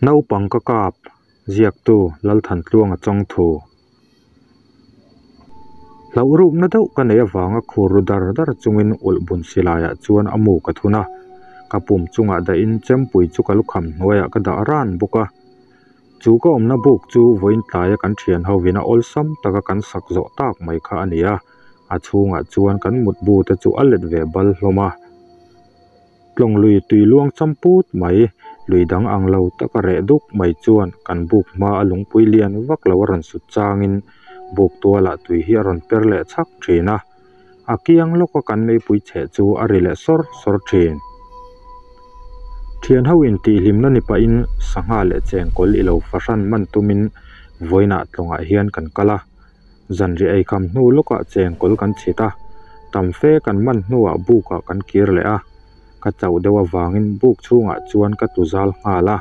Naupang ka kap, ziaktu Lalthantluanga Chawngthu. Hlauh rukna deuh ka neih avanga khur ru dar dar chungin ulh bun silaiah chuan a mu ka thun a, ka pum chungah dahin chempui chu ka lukham hnuaiah ka dah ran bawk a. Chu ka awmna buk chu vawiin tlaia kan thian hovin a awlsam taka kan sak zawh tak mai kha a ni a, a chhungah chuan kan mutbu te chu a let ve bal hlawm a. Tlawng lui tui luang cham put mai, lui dang ang lo taka reh duk mai chuan kan buk hma a lungpui lian vak lo a rawn sut changin buk tualah tui hi a rawn per leh chhak thin a, a kiang lawka kan meipui chheh chu a ri leh sawr sawr thin. Thian ho intihhlimna ni pahin sangha leh chengkawl i lo fahran man tumin vawiinah tlawngah hian kan kal a. Zanriah eikham hnu lawkah chengkawl kan chhit a, tam fe kan man hnuah bukah kan kir leh a, ka chauh deuh avangin buk chhungah chuan ka tlu zal nghal a.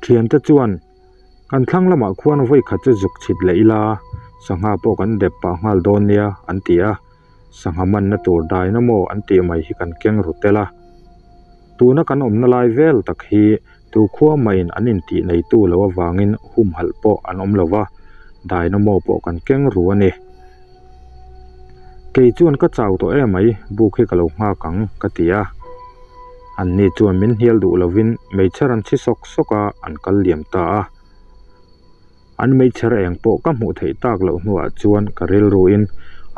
Thiante chuan, Kan thlang lamah khuan vawi khat chu zuk chhit leh ila, sangha pawh kan dep pah nghal dawn nia, an ti a. Sangha manna tur dynamo an tih mai hi kan keng ru tel a. Tuna kan awmna lai vel tak hi Tu khua mahin an intih neitu lo avangin humhalh pawh an awm lo va, dynamo pawh kan keng ru a ni. Kei chuan ka chau tawh em mai, buk hi ka lo nghak ang, ka ti a. Anni chuan min hnial duh lovin meichher an chhi sawk sawk a, an kal liam ta a. An meichher eng pawh ka hmuh theih tak loh hnuah chuan ka rilruin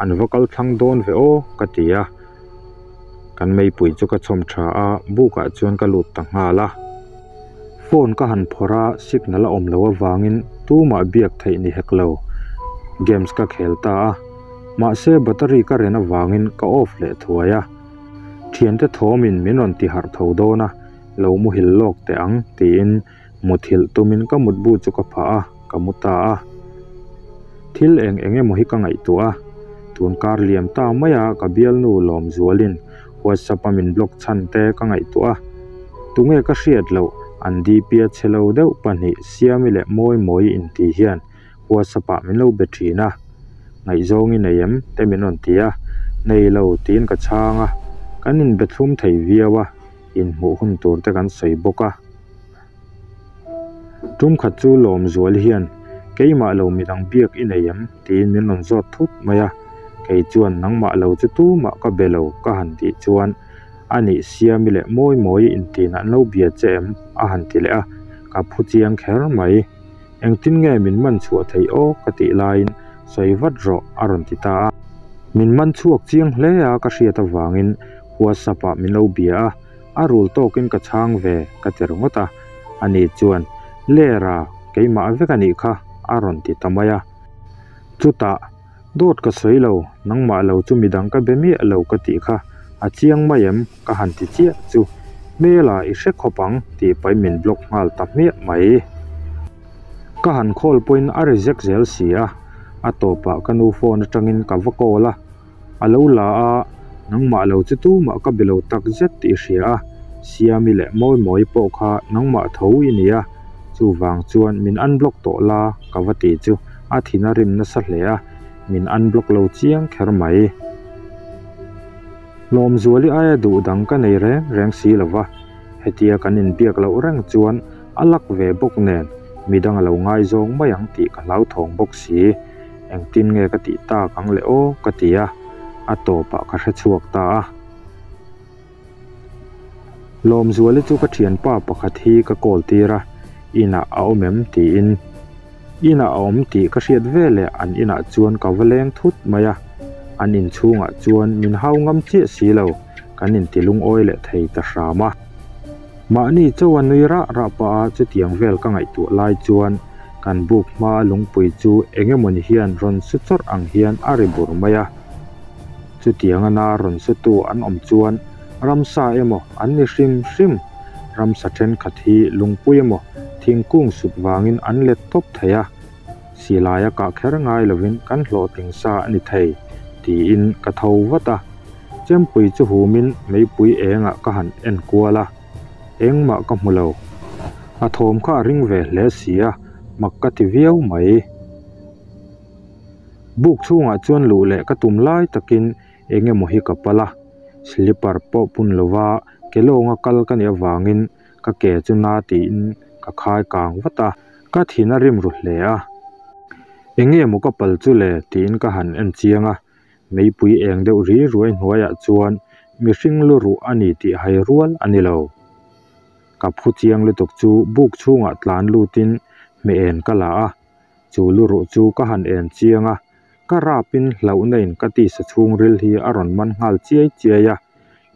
an va kal thlang dawn ve aw ka ti a. Kan meipui chu ka chhawm tha a, bukah chuan ka lut ta nghal a. Phone ka han phawrh a, signal a awm loh avangin tumah biak theih ni hek lo. Games ka khel ta a, mahse battery ka ren avangin ka off leh thuai a. Thiante thawmin min rawn ti harh tho dawn a, lo muhil lawk teh ang tiin Muthilh tumin ka mutbu chu ka phah a, ka mu ta a. Thil eng eng emaw hi ka ngaihtuah a, tun kar liam ta maia ka bialnu Lawmzualin WhatsApp a min block chhan te ka ngaihtuah a. Tunge ka hriat loh, an DP a chhe lo deuh pahnih Siami leh Mawimawi inti hian WhatsApp ah min lo be thin a. Ngaihzawng i nei em? te min rawn ti a. Nei lo tiin ka chhang a, kan inbe thlum thei viau a, inhmuh hun tur te kan sawi bawk a. Tum khat chu Lawmzual hian, Keimah lo midang biak i nei em? tiin min rawn zawt thut mai a. Kei chuan, Nangmah lo chu tumah ka be lo ka han tih chuan, A nih Siami leh Mawi Mawi intin an lo bia che em? a han ti leh a, ka phu chiang kher mai. Engtin nge min man chhuah theih aw ka tih laiin, Sawi vat rawh a rawn ti ta a. Min man chhuak chiang hle a ka hriat avangin WhatsApp ah min lo bia a. A rul tawkin ka chhang ve ka ti ringawt a, ani chuan, Lera, keimah vek a nih kha, a rawn ti ta mai a. Chutah, Dawt ka sawi lo, nangmah lo chu midang ka be miah lo ka tih kha, a chiang mai em? ka han ti chiah chu, Hmela i hre khawp ang tih pahin min block nghal ta hmiah mai. Ka han call pawhin a reject zel si a, a tawpah ka nu phone atangin ka va call a. A lo la a, nangmah lo chu tumah ka be lo tak zet tih i hria a, Siami leh Mawimawi pawh kha nangmah tho i ni a, chuvang chuan min unblock tawh la ka va ti chu a thin a rim nasa hle a, min unblock lo chiang kher mai. Lawmzuali aia duh dang ka nei reng reng si lo va, hetia kan inbiak loh reng chuan a lak ve bawk nen midang a lo ngaizawng mai ang tih ka hlauthawng bawk si. Engtin nge ka tih tak ang le aw ka ti a, a tawpah ka hre chhuak ta a. Lawmzuali chu ka thianpa pakhat hi ka call tir a, inah a awm em tiin. Inah a awm tih ka hriat veleh an inah chuan ka va leng thut mai a, an inchhungah chuan min hau ngam chiah si lo, kan inti lungawi leh thei ta hram a. Mahni chauha nui rah rah pah a chutiang vel ka ngaihtuah lai chuan kan buk hma a lungpui chu eng emawni hian rawn su chawrh ang hian a ri bur mai a. Chutiang a na rawn sutu an awm chuan ramsa emaw an ni hrim hrim. Ramsa thenkhat hi lungpui emaw thingkung sut vangin an let tawp thei a. Silai a kah kher ngai lovin kan hlawhtling sa a ni thei, tiin ka tho vat a. Chempui chu humin meipui engah ka han en kual a, engmah ka hmu lo. A thawm kha a ring ve hle si a, mak ka ti viau mai. Buk chhungah chuan luh leh ka tum lai takin eng emaw hi ka pal a, slipper pawh pun lova ke lawnga kal ka nih avangin. Ka ke chu na tiin ka khai kang vat a, ka thin a rim ru hle a. Enge maw ka pal chu le tiin ka han en chiang a, meipui eng deuh ri ruai hnuaiah chuan mihring lu ruh a ni tih hai rual a ni lo. Ka phu chiang lutuk chu buk chhungah tlan lutin hmeh en ka la a, chu lu ruh chu ka han en chiang a, ka rapin hlauhna in ka tisa chhungril hi a rawn man nghal chiai chiai a,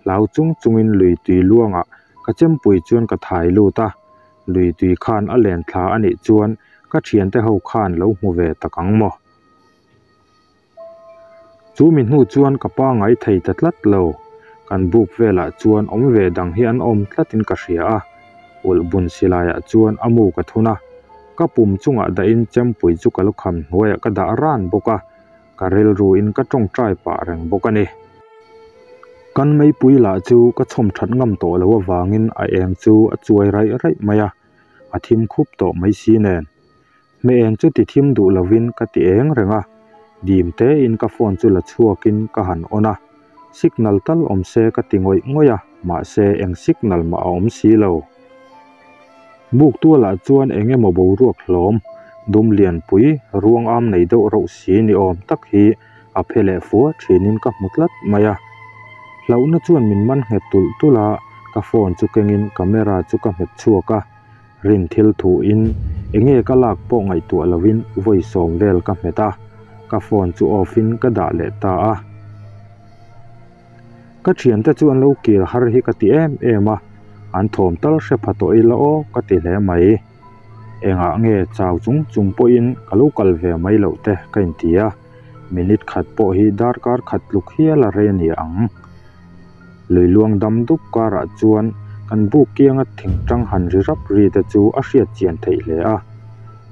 hlau chung chungin lui tui luangah ka chempui chuan ka thai lut a, lui tui khan a len thla a nih chuan ka thiante ho khan lo hmu ve tak ang maw? Chu mi hnu chuan ka pa ngai thei ta tlat lo. Kan buk velah chuan awm ve dang hi an awm tlatin ka hria a. Ulh bun silaiah chuan a mu ka thun a. Ka pum chungah dahin chempui chu ka lukham hnuaiah ka dah ran bawk a. Ka rilruin ka tawngtai pah reng bawk a ni. Kan meipui lah chu ka chhawm that ngam tawh loh avangin a eng chu a chuai raih raih mai a. A thim khup tawh mai si nen. Hmeh eng chu ti thim duh lovin ka ti eng reng a, dim tein ka phone chu la chhuakin ka han on a, signal tal awm se ka ti ngawih ngawih a, mahse eng signal mah a awm si lo. Buk tualah chuan eng emaw boruak hlawm, dum lianpui, ruang am nei deuh rauh si ni awm tak hi a phe leh fua thinin ka hmu tlat mai a. Hlauhna chuan min man nghet tulh tulh a, ka phone chu kengin camera chu ka hmet chhuak a. Rin thil thuin enge ka lak pawh ngaihtuah lovin vawi sawm vel ka hmet a, ka phone chu off in ka dah leh ta a. Ka thiante chu an lo kir har hi ka ti em em a, an thawm tal hre pha tawh ila aw ka ti hle mai. Engah nge chau chung chung pawhin ka lo kal ve mai loh te ka inti a, minute khat pawh hi darkar khat tluk hial a rei a ni ang. Lui luang dam dup karah chuan kan buk kianga thingtang han ri rap ri te chu a hriat chian theih hle a.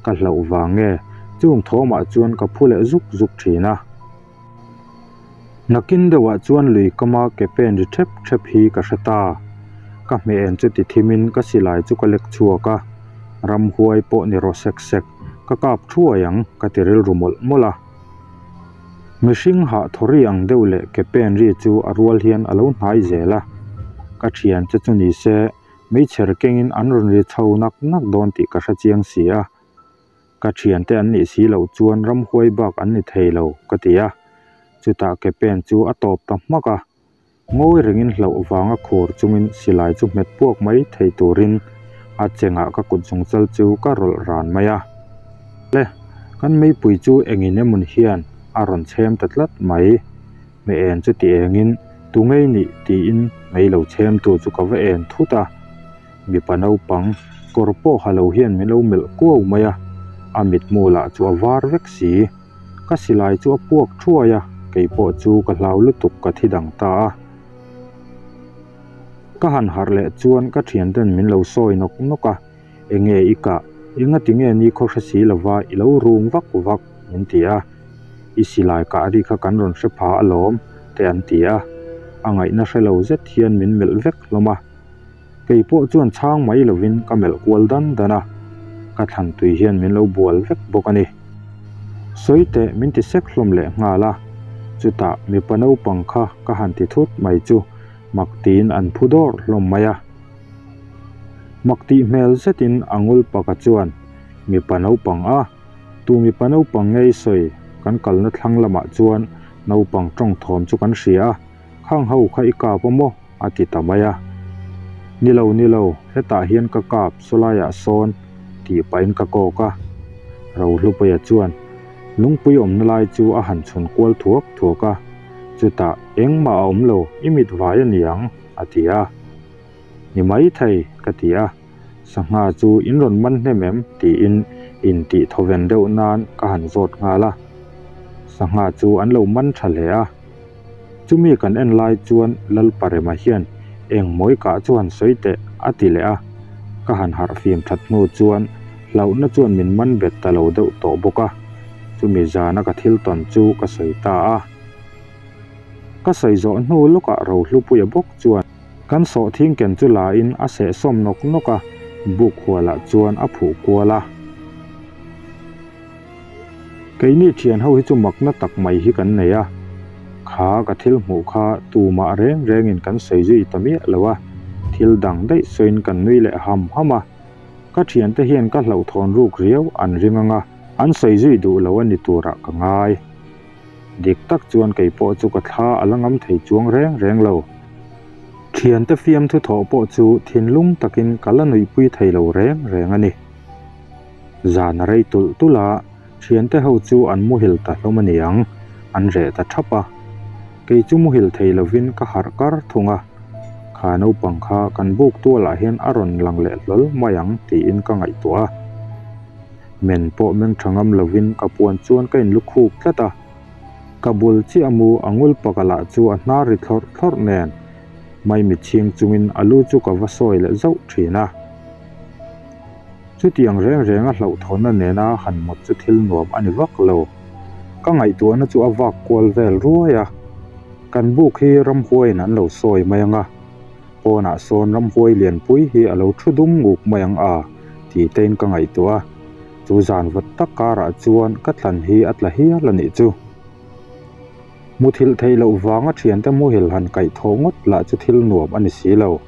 Ka hlauh vang nge chung thawmah chuan ka phu leh zuk zuk thin a. Nakin deuhah chuan lui kama ke pen ri thep thep hi ka hre ta. Ka hmeh en chu ti thimin ka silai chu ka lek chhuak a. Ramhuai pawh ni rawh sek sek, ka kap thuai ang ka ti rilru mawlh mawlh a. Mihring hah thawri ang deuh leh ke pen ri chu a rual hian a lo hnai zel a, ka thiante chu ni se meichher kengin an rawn ri chho nak nak dawn tih ka hre chiang si a, ka thiante an nih si loh chuan ramhuai bak an ni thei lo ka ti a, chutah ke pen chu a tawp ta hmak a. Ngawi rengin hlauh vanga khur chungin silai chu hmet puak mai thei turin a chengah ka kut zungchal chu ka rawlh ran mai a. Le, kan meipui chu engin emawn hian a rawn chhem ta tlat mai. Hmeh en chu ti engin tu ngei nih tiin mei lo chhemtu chu ka va en thut a. Mipa naupang kawr pawh ha lo hian min lo melh kuau mai a, a mitmu lah chu a var vek si. Ka silai chu a puak thuai a, kei pawh chu ka hlau lutuk ka thi dang ta a. Ka han harh leh chuan ka thianten min lo sawi nawk nawk a, Enge i kah, engati nge ni khaw hre si lova i lo rum vak vak min ti a. I silai kah ri kha kan rawn hre pha alawm te an ti a. A ngaihna hre lo zet hian min melh vek hlawm a. Kei pawh chuan chhang mai lovin ka melh kual dan dan a, ka thlan tui hian min lo bual vek bawk a ni. Sawi teh min ti sek hlawm leh nghal a, chutah mipa naupang kha ka han ti thut mai chu mak tiin an phu dawr hlawm mai a. Mak tih hmel zetin a ngul paka chuan mipa naupang a, tu mipa naupang ngei sawi kan kalna thlang lamah chuan naupang tawng thawm chu kan hria a, Khang ho kha i kap a maw? a ti ta mai a. Ni lo, ni lo, hetah hian ka kap sawlaiah sawn tih pahin ka kawk a. Rohlupuia chuan lungpui awmna lai chu a han chhun kual thuak thuak a, chutah engmah a awm lo, i mit vai a ni ang, a ti a. Ni mai thei, ka ti a. Sangha chu in rawn man hnem em? tiin intih thawven deuh nan ka han zawt nghal a. Sangha chu an lo man tha hle a. Chumi kan en lai chuan Lalparema hian eng mawi kah chu han sawi teh a ti leh a. Ka han harh fim that hnu chuan hlauhna chuan min man bet ta lo deuh tawh bawk a. Chumi zana ka thil tawn chu ka sawi ta a. Ka sawi zawh hnu lawkah Rohlupuia bawk chuan. Kan sawhthing ken chu la in a seh sawm nawk nawk a, buk hualah chuan a phuh kual a. Keini thian ho hi chu makna tak mai hi kan nei a, kha ka thil hmuh kha tumah reng rengin kan sawi zui ta miah lo a. Thil dang daih sawiin kan nui leh ham ham a. Ka thiante hian ka hlauhthawn ruk riau an ring ang a, an sawi zui duh lo a ni turah ka ngai. Dik tak chuan kei pawh chu ka thla a la ngam thei chuang reng reng lo. Thiante fiamthu thawh pawh chu thinlung takin ka la nuihpui thei lo reng reng a ni. Zan a rei tulh tulh a, thiante ho chu an muhil ta hlawm a niang, an reh ta thap a. Kei chu muhil thei lovin ka harh kar thung a, kha naupang kha kan buk tualah hian a rawn lang leh hlawl mai ang tiin ka ngaihtuah a. Men pawh meng tha ngam lovin ka puan chuan ka inlukhuk tlat a. Ka bul chiah mu a ngul paka lah chu a hnar ri thlawrh thlawrh nen maimit chhing chungin a lu chu ka va sawi leh zauh thin a. Chutiang reng renga hlauhthawnna nena han mawt chu thil nuam a ni vak lo. Ka ngaihtuahna chu a vak kual vel ruai a. Kan buk hi ramhuaiin an lo sawi mai ang a. Pawnah sawn ramhuai lianpui hi a lo thu dum nguk mai ang a tih tein ka ngaihtuah a. Chu zan vat tak karah chuan ka thlan hi a tla hial a nih chu. Muthilh theih loh vanga thiante muhil han kaih thawh ngawt lah chu thil nuam a ni si lo.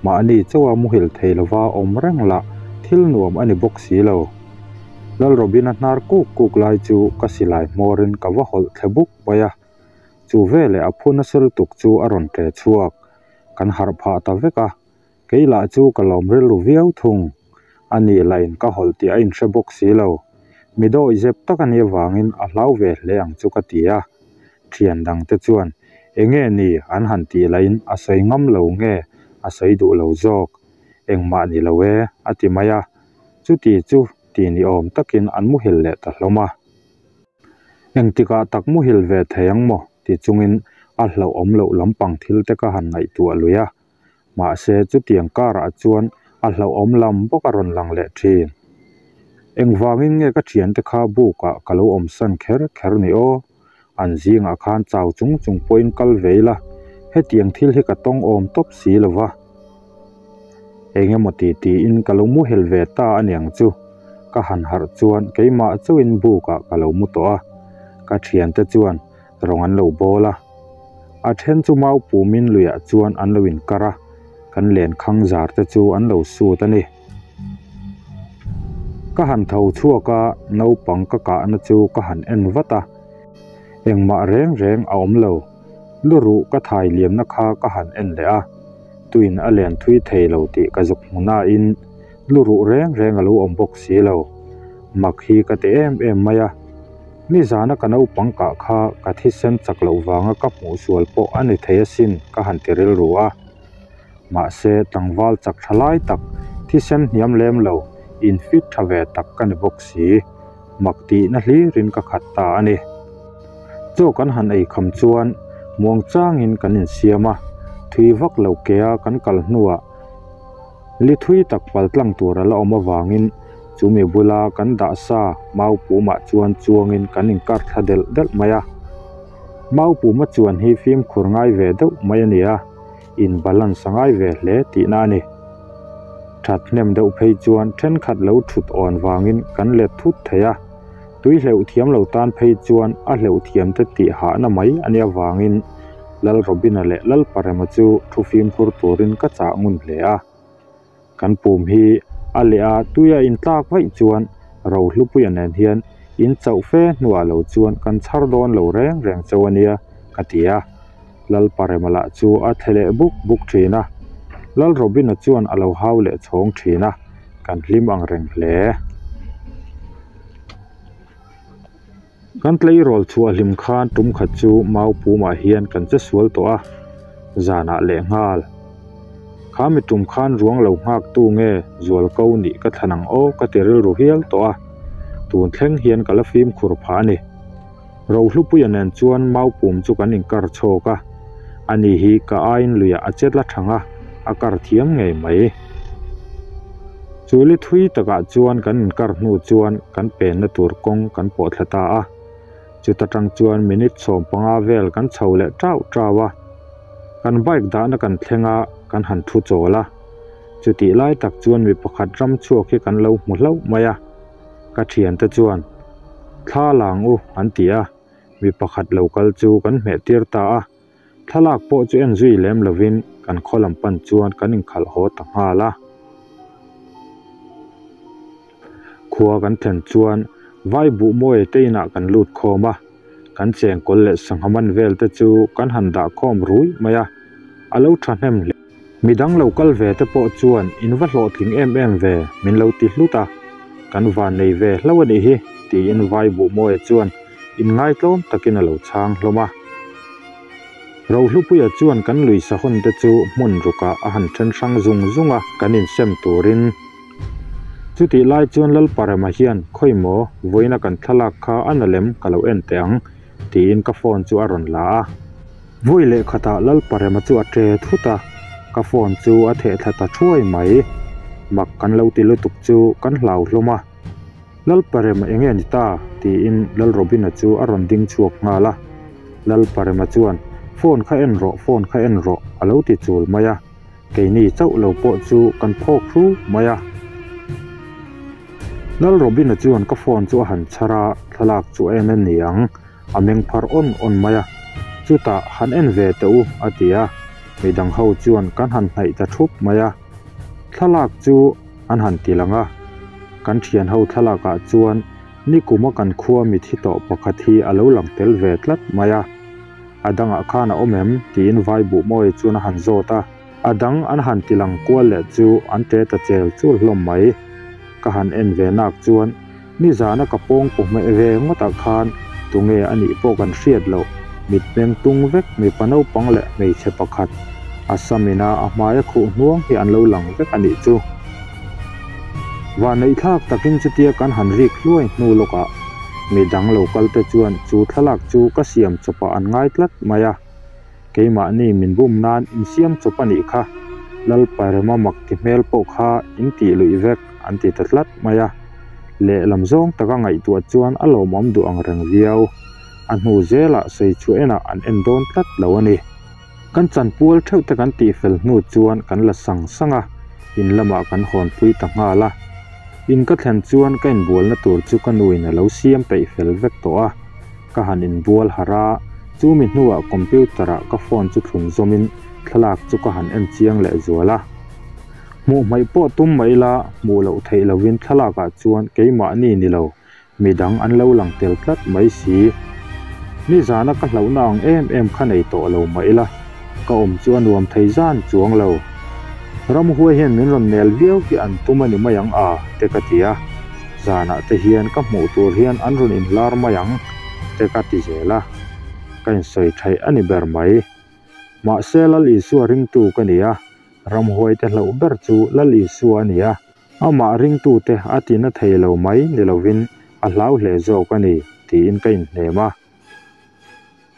Mahni chauha muhil thei lova awm reng lah thil nuam a ni bawk si lo. Lalrobina hnar kuk kuk lai chu ka silai hmawrin ka va hawlh thle buk mai a. Chu veleh a phu nasa lutuk chu a rawn tle chhuak. Kan harh phah ta vek a. Kei lah chu ka lawm rilru viau thung. A nih lahin ka hawlh tih a inhre bawk si lo. Mi dawih zep tak a nih avangin a hlau ve hle ang chu ka ti a. Thian dangte chuan enge ni an han tih lahin a sawi ngam lo nge a sawi duh lo zawk. Engmah ni lo e a ti mai a. Chuti chu ti ni awm takin an muhil leh ta hlawm a. Engtikah tak muhil ve thei ang maw ti chungin a hlauhawm loh lampang thil te ka han ngaihtuah lui a. Mahse, chutiang karah chuan a hlauhawm lam bawk a rawn lang leh thin. Engvangin nge ka thiante kha bukah ka lo awmsan kher kher ni aw? An zingah khan chau chung chung pawhin kal ve ila, hetiang thil hi ka tawng awm tawp si lo va. Eng emaw ti tiin ka lo muhel ve ta a niang chu. Ka han harh chuan keimah chauhin bukah ka lo mu tawh a. Ka thiante chuan rawng an lo bawl a. A then chu mau pumin luiah chuan an lo inkar a, kan lenkhang zar te chu an lo sut a ni. Ka han tho chhuak a, naupang ka kahna chu ka han en vat a, engmah reng reng a awm lo. Lu ruh ka thai liamna kha ka han en leh a, tuin a len thui thei lo tih ka zuk hmu nain lu ruh reng reng a lo awm bawk si lo. Mak hi ka ti em em mai a. Nizana ka naupang kah kha ka thisen chak loh vanga ka hmuh sual pawh a ni thei asin ka han ti rilru a. Mahse tlangval chak tha lai tak, thisen hniam lem lo, in fit tha ve tak ka ni bawk si. Mak tihna hlirin ka khat ta a ni. Chaw kan han ei kham chuan muang changin kan insiam a, thui vak lo kea kan kal hnuah Li thui tak pal tlang tur a la awm avangin chu mi bula kan dah sa mau pumah chuan chuangin kan inkar thla delh delh mai a. Mau puma chuan hi fimkhur ngai ve deuh mai a ni a, in balance a ngai ve hle tihna a ni. That hnem deuh phei chuan thenkhat lo thut awn vangin kan let thut thei a, tui hleuh thiam lo tan phei chuan a hleuh thiam te tih hahna mai a nih avangin Lalrobina leh Lalparema chu thu fimkhur turin ka chah ngun hle a. Kan pum hi a leh a tui a intlak vaih chuan Rohlupuia nen hian in chauh fe hnuah lo chuan kan chhar dawn lo reng reng chauh a nia ka ti a. Lalparema lah chu a thle leh buk buk thin a. Lalrobina chuan a lo hau leh chhawng thin a, kan hlim ang reng hle. Kan tleirawl chhuah hlim khan tum khat chu mau pumah hian kan che sual tawh a, zanah leh nghal. Kha mi tum khan ruang lo nghak tu nge zual ko nih ka thlan ang aw ka ti rilru hial tawh a, tun thleng hian ka la fimkhur phah a ni. Rohlupuia nen chuan mau pum chu kan inkar chhawk a, ani hi ka aiin luiah a chet la thang a, a kar thiam ngei mai. Chu li thui takah chuan kan inkar hnu chuan kan penna tur kawng kan pawh thla ta a, chuta tang chuan minute 15 vel kan chho leh tau tau a, kan bike dahna kan thleng a, kan han thu chawl a. Chutih lai tak chuan mi pakhat ram chhuak hi kan lo hmu hlauh mai a, ka thiante chuan thla lang u an ti a, mi pakhat lo kal chu kan hmeh tir ta a. Thlalak pawh chu en zui lem lovin kan khaw lam pan chuan kan inkhalh haw ta nghal a. Khua kan thlen chuan vai buh mawi te inah kan lut khawm a, kan chengkawl leh sangha man vel te chu kan han dah khawm rui mai a, a lo thahnem hle. Midang lo kal ve te pawh chuan in va hlawhtling em em ve min lo ti hlut a, kan van nei ve hlauh a nih hi tiin vai buh mawia chuan inngaitlawm takin a lo chhang hlawm a. Rohlupuia chuan kan lui sahawn te chu hmun rukah a han then hrang zung zung a, kan insem turin. Chutih lai chuan Lalparema hian khawi maw vawiina kan thlalak kha a na lem ka lo en teh ang tiin ka phone chu a rawn la a. Vawi leh khatah Lalparema chu a ṭe thut a, ka phone chu a theh thla ta thuai mai. Mak kan lo ti lutuk chu kan hlau hlawm a. Lalparema eng nge ni ta? tiin Lalrobina chu a rawn ding chhuak nghal a. Lalparema chuan, Phone kha en rawh, phone kha en rawh, a lo ti chul mai a. Keini chauh lo pawh chu kan phawk hru mai a. Lalrobina chuan ka phone chu a han chhar a, thlalak chu a en a ni ang. A meng phar awn awn mai a, chutah han en ve teh u a ti a, midang ho chuan kan han hnaih ta thup mai a, thlalak chu an han ti lang a, kan thian ho thlalak ah chuan nikuma kan khua mithi tawh pakhat hi a lo lang tel ve tlat mai a, a dangah khan a awm em tiin vai buh mawi chuan a han zawt a. A dang an han ti lang kual leh chu an ṭe ta chel chul hlawm mai. Ka han en ve nak chuan nizana ka pawng paw hmeh ve ngawtah khan tunge a nih pawh kan hriat loh, mitmeng tung vek mipa naupang leh hmeichhe pakhat a samina a hmaia khuh hnuang hi an lo lang vek a nih chu. Vanneihthlak takin chutia kan han rik hluai hnu lawkah midang lo kalte chuan chu thlalak chu ka siam chawpah an ngai tlat mai a. Keimahni min bum nan insiam chawp a nih kha, Lalparema mak ti hmel pawh kha in tih luih vek an ti ta tlat mai a. Lehlam zawng taka ngaihtuah chuan a lawmawm duh ang reng viau. A hnu zelah sawichhuah enah an en dawn tlat lo a ni. Kan chanpual theuh te kan tihfel hnu chuan kan la sang sang a, in lamah kan hawnpui ta nghal a. In ka thlen chuan ka inbualna tur chu ka nuin a lo siam peih fel vek tawh a. Ka han inbual harh a, chumi hnuah computer-ah ka phone chu thlun zawmin thlalak chu ka han en chiang leh zual a. Hmuh hmaih pawh tum mai ila hmuh loh theih lovin thlalakah chuan keimahni ni lo, midang an lo lang tel tlat mai si. Nizana ka hlauhna ang em em kha nei tawh lo mah ila, ka awm chu a nuam thei zan chuang lo. Ramhuai hian min rawn nel viau hi an tum a ni mai ang a, te ka ti a. Zanah te hian ka hmuh tur hian an rawn inlar mai ang te ka ti zel a, ka insawi theih a ni ber mai. Mahse Lal Isua ringtu ka ni a, ramhuai te hlauh ber chu Lal Isua a ni a, amah ringtu te a tina thei lo mai ni lovin a hlau hle zawk a ni tiin ka inhnem a.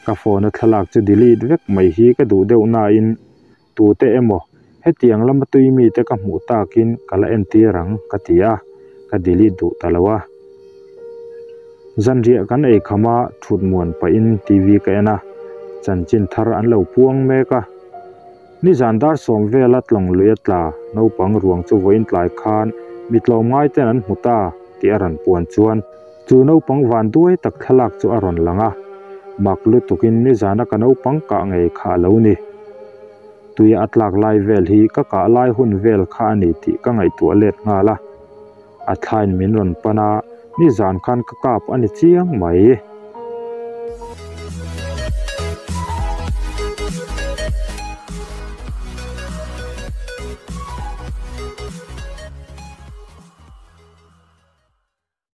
Ka phone a thlalak chu delete vek mai hi ka duh deuh nain Tute emaw, hetiang lama tui mite ka hmuh takin ka la entir ang ka ti a, ka delete duh ta lo a. Zanriah kan ei kham a, thut muan pahin TV ka en a, chanchin thar an lo puang mek a. Nizan dar sawm vela tlawng lui a tla, naupang ruang chu vawiin tlai khan mi tlawmngai ten an hmu ta tih a rawn puan chuan chu naupang van duai tak thlalak chu a rawn lang a, mak lutukin nizana ka naupang kah ngei kha a lo ni. Tuia a tlak lai vel hi ka kah lai hun vel kha a ni tih ka ngaihtuah let nghal a. A thlain min rawn pan a, nizan khan ka kap a ni chiang mai.